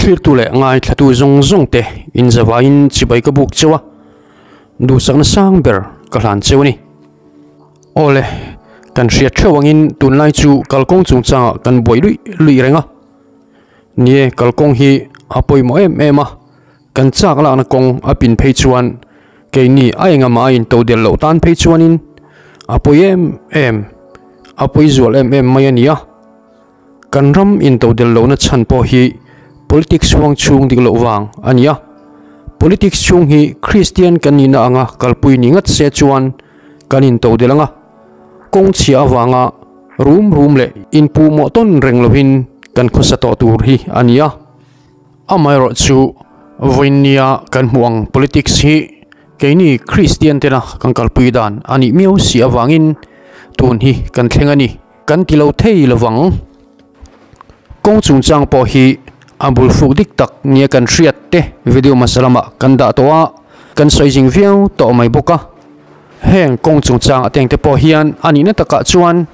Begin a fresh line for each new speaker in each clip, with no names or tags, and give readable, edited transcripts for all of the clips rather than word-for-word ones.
Thlirtu leh ngaithlatu zawng zawng te inzavaiin chibai ka buk cheu a, duhsakna sang ber ka hlan cheu a ni. Awle, kan hriat theuh angin tunlai chu kalkawng chungchangah kan buai luih luih reng a. Nie, kalkawng hi a pawimawh em em a, kan chak lakna kawng a pin phei chuan keini a engah a into del loh tan phei chuanin a pawi em em, a pawi zual em em mai a ni a. Kan ram intodel lohna chhan pawh hi politics huang chhung dik loh vang a ni a. Politics chhung hi Kristian kan nihna anga kalpui ni ngat se chuan kan intodel ang a. Kawng chhia avanga rum rum leh inpuhmawh tawn reng lovin kan khawsa tawh tur hi a ni a. Amaherawh chu vawiinnia kan hmuh ang politics hi keini Kristian tena kan kalpui dan a nih miau si avangin tun hi kan thleng a ni. Kan ti lo thei lovang. Kawng chungchang pawh hi a bul fuk dik tak nia kan hriat te video hmasa lamah kan dah tawh a, kan sawi zing viau tawh mai bawk a. Heng kawng chungchang ateng te pawh hian a nihna takah chuan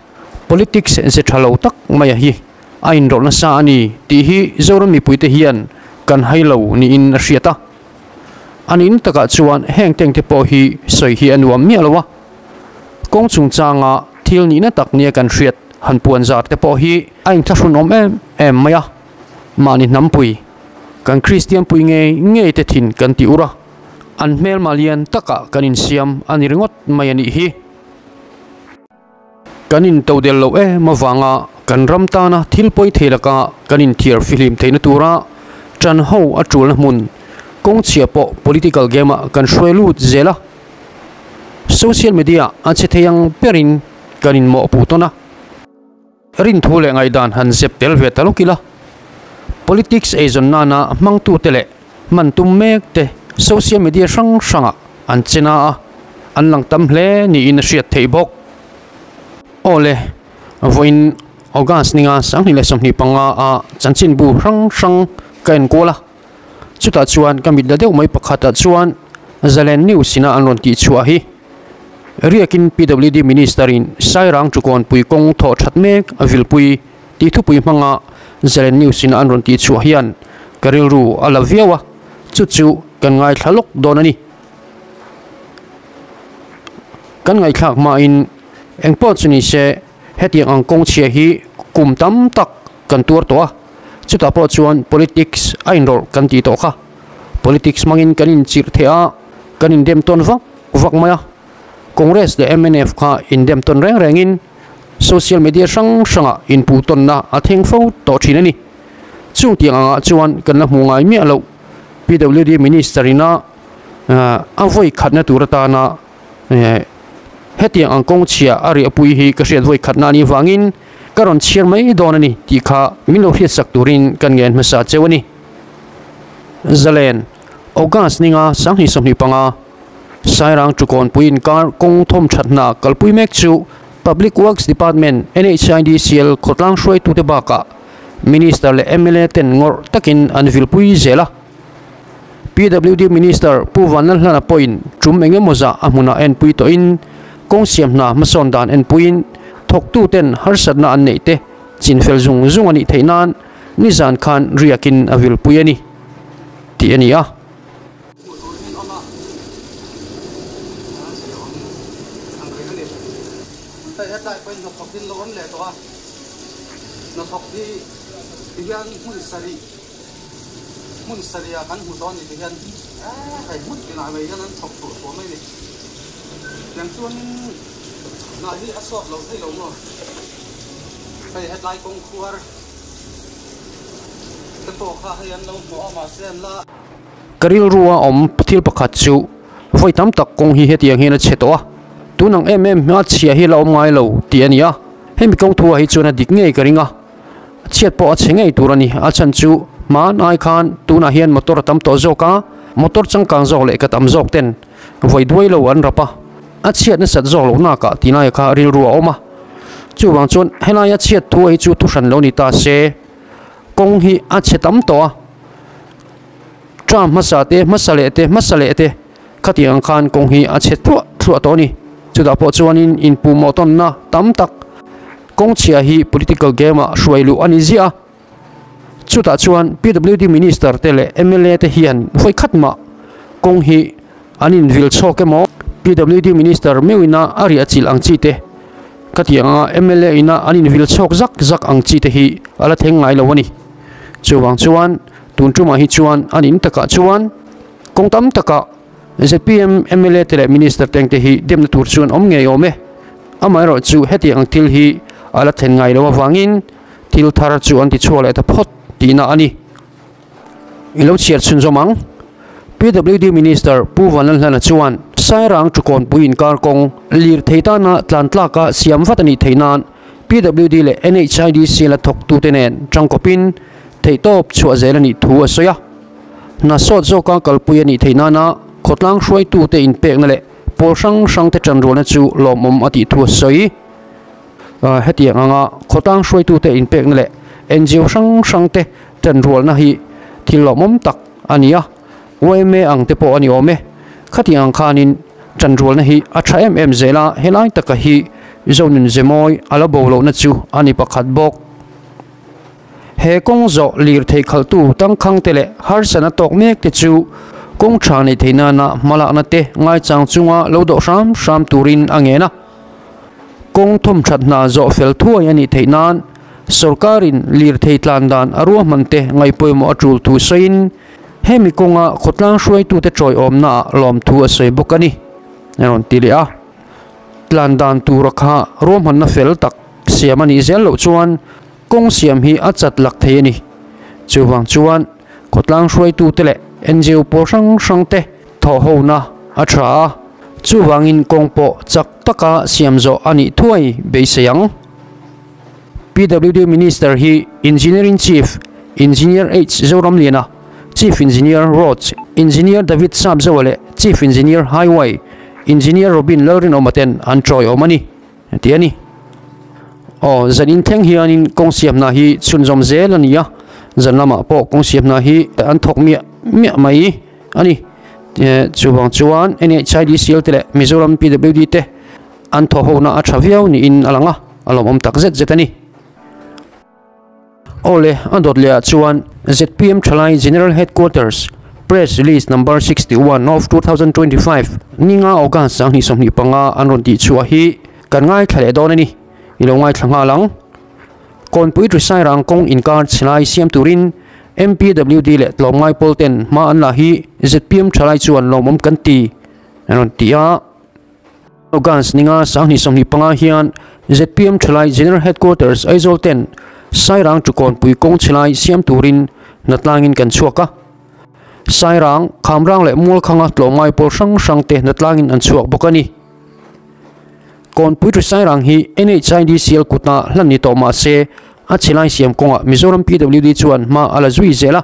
politics ze tha lo tak maia hi a inrawlh nasa a ni tih hi Zoram mipuite hian kan hai lo niin a hriat a. A nihna takah chuan heng teng te pawh hi sawi hi a nuam miah lo a. Kawng chungchanga thil nihna tak nia kan hriat han puan zar te pawh hi a inthlahrunawm em em mai a, mahni hnampui, kan Kristian pui ngei ngei te thin kan ti ur a, an hmelma lian takah kan insiam a ni ringawt mai a nih hi. Kan intodel loh em avanga kan ram tana thil pawi thei laka kan inthiar fihlim theihna tura ṭan ho a ṭulna hmun kawng chhia pawh political game-ah kan hruai lut zel a. Social media a che thei ang berin kan inmawhpuh tawn a, rinthu leh ngaihdan han zep tel ve ta lawk ila, politics eizawn nana hmangtute leh hman tum mek te social media hrang hrangah an che na a, an lang tam hle niin a hriat theih bawk. Aw le, vawiin August ninga 2025 a chanchinbu hrang hrang ka enkual a. Chutah chuan ka mit la deuh mai pakhatah chuan Zalen News ina an rawn tih chhuah hi riakin PWD Minister in Sairang Tukawnpui kawng thawh that mek a vilpui tih thupui hmanga Zalen News ina an rawn tih chhuah hian ka rilru a la viau a, chu chu kan ngaithla lawk dawn a ni. Kan ngaihthlak hmain engpawh chu ni se hetiang ang kawng chhia hi kum tam tak kan tuar tawh a, chutah pawh chuan politics a inrawlh kan tih tawh kha. Politics hmangin kan inchirh theh a, kan indem tawn vak vak mai a. Congress leh mnf kha indem tawn reng rengin social media hrang hrangah inpuh tawnna a thleng fo tawh thin a ni. Chung tiang angah chuan kan la hmu ngai miah loh. PWD Minister ina a vawi khatna tur atana Hetiang ang kawng chhia a riahpui hi ka hriat vawi khatna a nih vangin ka rawn chhiar mai dawn a ni tih kha min lo hriatsak turin kan ngen hmasa cheu a ni. Zalen, August ninga 2025, Sairang Tukawnpui inkar kawng thawm that hna kalpui mek chu Public Works Department, NHIDCL, khawtlang hruaitute bakah Minister leh mla ten ngawrh takin an vilpui zel a. PWD Minister Pu Vanlalhlana pawhin tum eng emaw zah a hmunah enpui tawhin kawng siam hna hmasawn dan enpuiin thawktuten harsatna an neih te chinfel zung zung a nih theih nan nizan khan riakin a vilpui a ni tih a ni a.
Hmuh tur hian awm a, an awm ang reng a ni. Hei hetlai pawhin hnathawk hi an lo awm leh tawh a, hnathawk hi tihian hmun sarih Hmun sarih ah kan hmu tawh a ni ti hian hei hmun tinah mai hian an thawk thuah thuah mai a ni. Tiang chuanin hnah hi a sawt lo thei lo maw? Hei hetlai kawng khuar te pawh kha hei an lo hmuh a mahse an la.
Ka rilru a awm thil pakhat chu vawi tam tak kawng hi hetiang hian a chhe tawh a, tun ang em em hma chhia hi la awm ngai lo tih a ni a, hemi kawng thuah hi chuan a dik ngei ka ring a. Chhiat pawh a chhe ngei tur a ni. A chhan chu hman ai khan tunah hian motor a tam tawh zawk a, motor changkang zawk leh ka tam zawk ten vawi duai lo an rap a, a chhiat nasat zawk loh nakah tih laia kha rilru a awm a. Chuvang chuan helaia chhiat thu hi chu thuhran lo ni ta se, kawng hi a chhe tam tawh a, tram hmasa te, hmasa leh te, hmasa leh te khatiang ang khan kawng hi a chhe thluah thluah tawh a ni. Chutah pawh chuanin inpuhmawh tawnna tam tak. Kawng chhia hi political game ah hruai luh a ni ziah a. Chutah chuan PWD Minister te leh mla te hian vawi khat mah kawng hi an invil chhawk emaw, PWD Minister meuhina a riah chilh ang chi te, ka tih anga mla ina an invil chhawk zak zak ang chi te hi a la thleng ngai lo a ni. Chuvang chuan tun tumah hi chuan an in takah chuan kawng tam takah zpm mla te leh Minister tengte hi demna tur chuan awm ngei awm e. Amaherawhchu hetiang ang thil hi a la thlen ngai lo avangin thil thar chu an ti chhuak leh ta phawt tihna a ni. I lo chhiar chhunzawm ang. PWD Minister Pu Vanlalhlana chuan Sairang Tukawnpui inkar kawng lirthei tana tlan tlaka siam vat a nih theih nan PWD leh NHIDC la thawktute nen tangkawpin theihtawp chhuah zel a nih thu a sawi a. Hna sawt zawka kalpui a nih theih nana khawtlang hruaitute inpekna leh pawl hrang hrangte tanrualna chu lawmawm a tih thu a sawi. Hetiang anga khawtlang hruaitute inpekna leh NGO hrang hrangte tanrualna hi thil lawmawm tak a ni a, yma ang te pawh a ni awm e. Khatiang ang khanin tanrualna hi a tha em em zel a, helai taka hi Zonun Zemawi a la bo lohna chu a ni pakhat bawk. He kawng zawh lirthei khalhtu tangkhangte leh harsatna tawk mek te chu kawng tha neih theih nana hmalakna te ngaichang chunga lo dawh hram hram turin a ngen a. Kawng thawmthat hna zawh fel thuai a nih theih nan sorkarin lirthei tlan dan a ruahman te ngaihpawimawh a tul thu sawiin hemi kawnga khawtlang hruaitute tawiawmnaah lawmthu a sawi bawk a ni, a rawn ti leh a. Tlan dan tura kha ruahmanna fel tak siam a nih zel loh chuan kawng siam hi a chat lak thei a ni. Chuvang chuan khawtlang hruaitute leh NGO pawl hrang hrangte thawhhona a tha a, chuvangin kawng pawh chak taka siam zawh a nih thuai beisei ang. PWD Minister hi Engineering Chief Engineer H Zoramliana, Chief Engineer Roads Engineer David Sapzoa leh Chief Engineer Highway Engineer Robin Lalrinawma ten an tawiawm a ni, tih a ni. Aw, zan inthleng hianin kawng siamna hi chhunzawm zel a ni a, zan lamah pawh kawng siamna hi an thawk miah miah mai a ni. Chuvang chuan NHIDCL te leh Mizoram PWD te an thawhhona a tha viau niin a lang a, a lawmawm tak zet zet a ni. Aw le, a dawt lehah chuan zpm Thalai General Headquarters Press Release Number 61 of 2025 ninga August 2025 an rawn tihchhuah hi kan ngaithla leh dawn a ni. I lo ngaithla nghal ang. Kawnpui Trisairang kawng inkar chhilai siam turin MPWD leh tlawmngai pawl ten hma an la hi zpm Thalai chuan lawmawm kan ti an rawn ti a. August ninga 2025 hian zpm Thalai General Headquarters Aizawl ten Sairang to Kawnpui kawng chhilai siam turin hnatlangin kan chhuak a. Sairang, Khamrang leh Mualkhanga tlawmngai pawl hrang hrang te hnatlangin an chhuak bawk a ni. Kawnpui to Sairang hi NHIDCL kutna hlan ni tawh mah se a chhilai siam kawngah Mizoram PWD chuan hma a la zui zel a.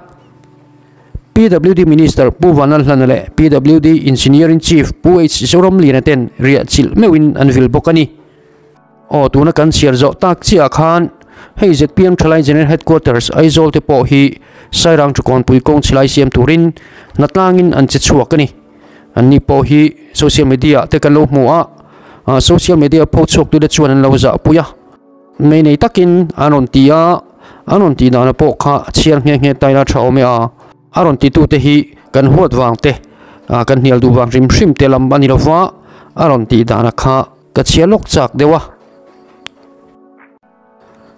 PWD Minister Pu Vanlalhlana leh PWD Engineer-in-Chief Pu H Zoramliana ten riah chilh meuhin an vil bawk a ni. Aw, tuna kan chhiar zawh tak chiah khan hei zpm Thalai General Headquarters Aizawl te pawh hi Sairang Thukawnpui kawng chhilai siam turin hnatlangin an che chhuak a ni. Anni pawh hi social media te kan lo hmu a, social media pho chhuaktute chuan an lo zahpui a. Mei nei takin an rawn ti a, an rawn tih dana pawh kha a chhiar nghe nghe taila tha awm e a. A rawn titute hi kan huat vang te, kan hnial duh vang hrim hrim te lam a ni lova, a rawn tih dana kha ka chhiar lawk chak deuh a.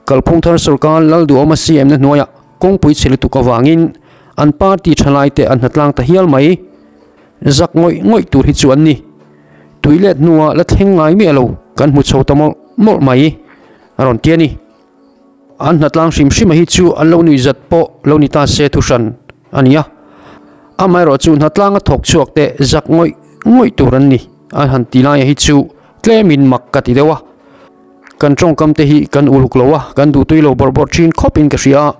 Kalphung thar sorkar Lalduhawma CM na hnuaiah kawngpui chhe lutuk avangin an party thalaite an hnatlang ta hial mai. Zak ngawih ngawih tur hi chu an ni. Tui let hnua la thleng ngai miah lo kan hmu chho ta mawlh mawlh mai a rawn ti a ni. An hnatlang hrim hrim a hi chu an lo nuih zat pawh lo ni ta se thuhran a ni a. Amaherawhchu hnatlanga thawk chhuak te zak ngawih ngawih tur an ni a han ti laia hi chu tlemin mak ka ti deuh a. Kan tawngkam te hi kan uluk lo a, kan duhtui lo bawrh bawrh thin khawpin ka hria a.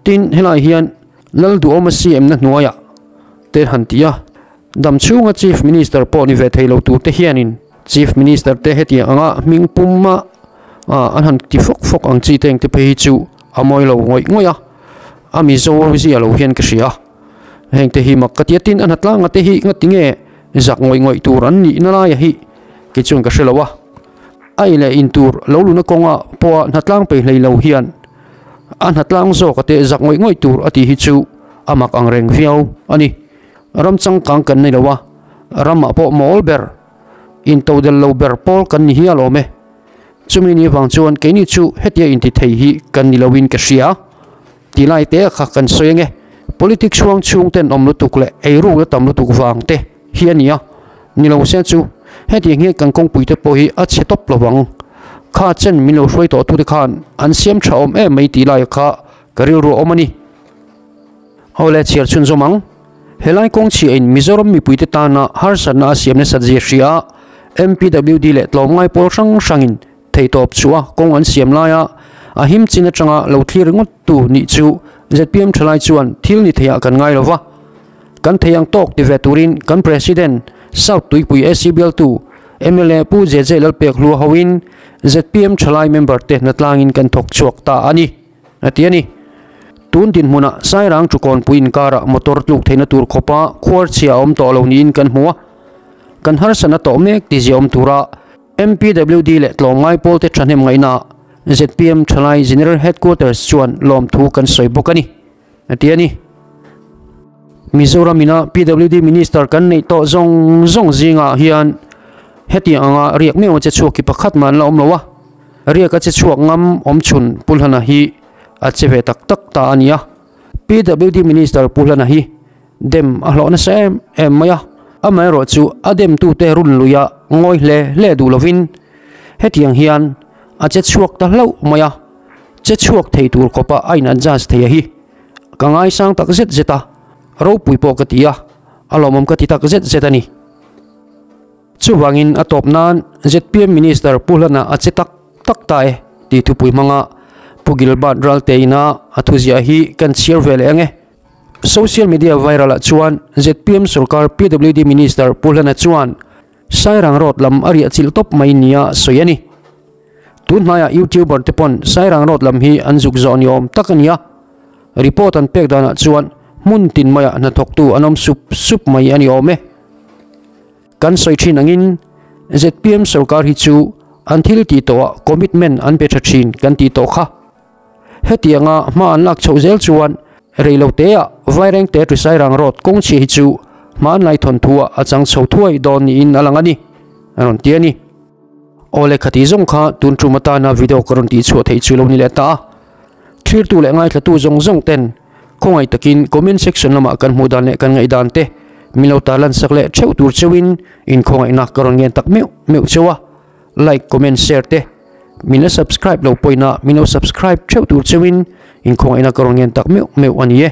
Tin, helai hian Lalduhawma CM na hnuaiah te han ti a. Dam chhunga Chief Minister pawh ni ve thei lo tur te hianin Chief Minister te hetiang anga hming puma an han ti fawk fawk ang chi te engte phei hi chu a mawi lo ngawih ngawih a, a Mizo zia lo hian ka hria. Hengte hi mak ka ti a, tin a hnatlanga te hi ngati nge zak ngawih ngawih tur an nihna laia hi kei chuan ka hre lo a. A ei leh in tur lo luna kawnga pawha hnatlang peih hlei lo hian. A hnatlang zawk a te zak ngawih ngawih tur a tih hi chu a mak ang reng viau a ni. Ram changkang kan nei lo a, ramah pawh mawl ber, intodel lo ber pawl kan ni hial awm e. Chumi ni vang chuan keini chu hetia inti thei hi kan ni loin ka hria. Ti lai te kha kan sawi ange, politics huang chhung ten awm lutuk leh eiruk la tam lutuk vang te hi a ni a, ni lo se chu hetiang hian kan kawngpui te pawh hi a chhe tawp lo vang. Kha chen min lo hruai tawh tute khan an siam tha awm em mai tih lai kha ka rilru a awm a ni. Awle chhiar chhunzawm ang. Helai kawng chhiah in Mizoram mipuite tana harsatna a siam nasat zia hria a, MPWD leh tlawmngai pawl hrang hrangin Theihtawp chu a kawng an siam laia a him chin atanga lo thlir ringawt tu nih chu zpm thalai chuan thil ni theiah kan ngai lo va. Kan thei ang tawk ti ve turin kan President, South Tuipui AC bialtu mla Pu JJ Lalpekhlua hoin zpm thalai member te hnatlangin kan thawk chhuak ta a ni, a ti a ni. Tun dinhmunah Sairang Chukawnpui inkarah motor tluk theihna tur khawpa khuar chhia a awm tawh lo niin kan hmu a. Kan harsatna tawh mek ti ziaawm tura MPWD leh tlawmngai pawlte thahnem ngaihna zpm Thalai General Headquarters chuan lawmthu kan sawi bawk a ni, a ti a ni. Mizoram ina PWD Minister kan neih tawh zawng zawng zingah hian hetiang anga riak meuh a che chhuak hi pakhat mah an la awm lo a, riak a che chhuak ngam awmchhun Pu Hlana hi a che ve tak tak ta a ni a. PWD Minister Pu Hlana hi Dem a hlawh nasa em em mai a, amaherawh chu a demtute run luia ngawi hle hle duh lovin hetiang hian a che chhuak ta hlauh mai a, che chhuak thei tur khawpa a in adjust thei a hi ka ngaisang tak zet zet a, ropui pawh ka ti a, a lawmawm ka ti tak zet zet a ni. Chuvangin a tawp nan zpm Minister Pu Hlana a che tak tak ta e tih thupui hmanga Pu Gilbert Ralte ina a thuziah hi kan chhiar ve leh ang e. Social media viral ah chuan zpm sorkar PWD Minister Pu Hlana chuan Sairang Road lam a riah chilh tawp mai nia sawi a ni. Tun hnaiah YouTuber te pawn Sairang Road lam hi an zuk zawh ni awm tak a ni a. Report an pek danah chuan hmun tin maiah hnathawktu an awm sup sup mai a ni awm e. Kan sawi thin angin zpm sorkar hi chu an thil tih tawhah commitment an pe tha thin kan tih tawh kha. Hetianga hma an lak chhoh zel chuan reiloteah Vairengte Trisairang Road kawng chhia hi chu hmanlai thawnthuah a chang chho thuai dawn niin a lang a ni, a rawn ti a ni. Aw le khati zawng kha tun tum atana video ka rawn tihchhuah theih chu lo ni leh ta a. Thlirtu leh ngaithlatu zawng zawng ten khawngaih takin comment section lamah kan hmuh dan leh kan ngaihdan te min lo tarlan sak leh theuh tur cheuhin inkhawngaihna ka rawn ngen tak meuh meuh cheu a. Like, comment, share te min la subscribe lo pawhin a min lo subscribe theuh tur cheuhin inkhawngaihna ka rawn ngen tak meuh meuh a ni e.